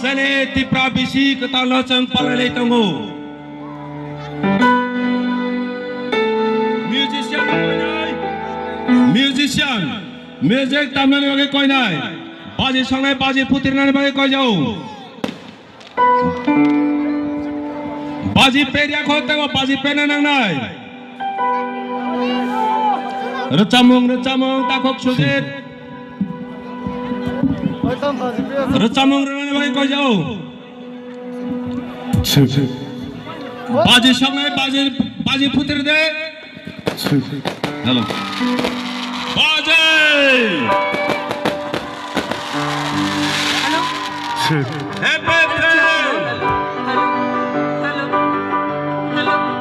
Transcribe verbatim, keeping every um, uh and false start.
Chini Tipra bisi kwtal no chwng palai lai tongo. Musician koinai, musician, music tamnani bagwi koinai, baji songnai, baji phutirnani bagwi koijao. Baji perya kho tebo baji pena nangnai. Rwchapmung, rwchapmung, Takhuk Sujit. Rwchapmung rwnani bagwi koijao. Baji songnai, baji, baji phutir de. Hello. Baji. Hello. Happy birthday. Hello. Hello. Hello.